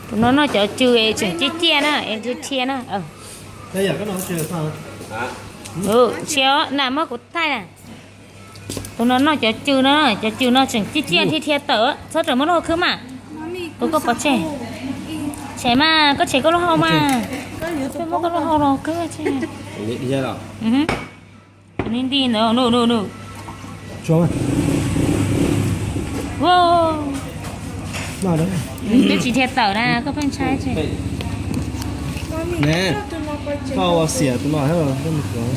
Tus no noj cov cw es tseem ciaj ciaj na, es dhia dhia na. Ntsia, na muab kuv thaij na. Tus no noj cov cw no, cov cw no tseem ciaj ciaj dhia dhia tawm, txhob rawm muab lub hau khwb mas. Tus koj pov tseg. Tshem mas, koj tshem koj lub hau mas. Koj muab koj lub hau los khwb tseg. Nti ntawd, nuj nuj nuj. Twb tsis dhia tawm na, koj pheej ntshai tseg. Koj ua xiam tus no thiab los koj mus tuav.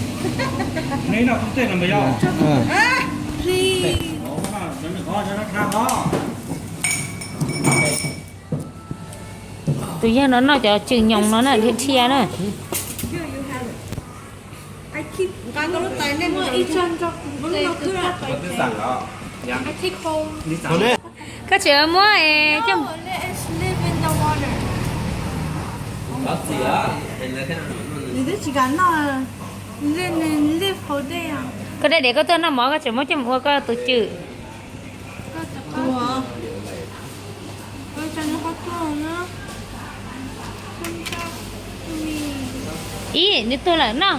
Tus yawg no noj cov cw nyoos no na, dhia dhia na. Koj tseem muab es coj. Koj dej dev koj tuaj noj mov koj tseem muab coj mus ua koj tus cw. Ib, nws tuag lawm no.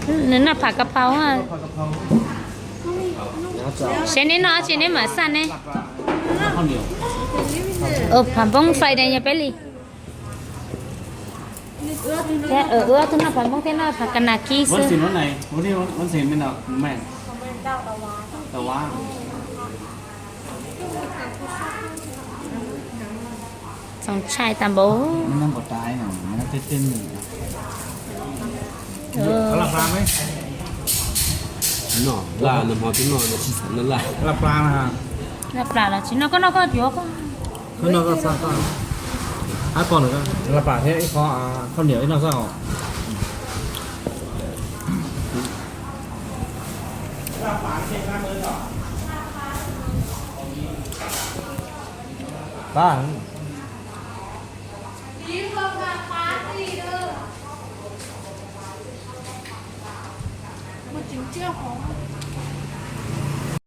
Nws noj pham ka phau. Seb neb noj tsi neb mam xaj ne. Pham npoob fais dees yog peb li. Wb ob tug noj pham npoob thiab noj pham ka nas kib xwb. Txaus ntshai tas npaum. Laj plas los tsis noj, koj noj koj yuav koj. Laj plas thiab ib qho khaub niam ib noj xwb os.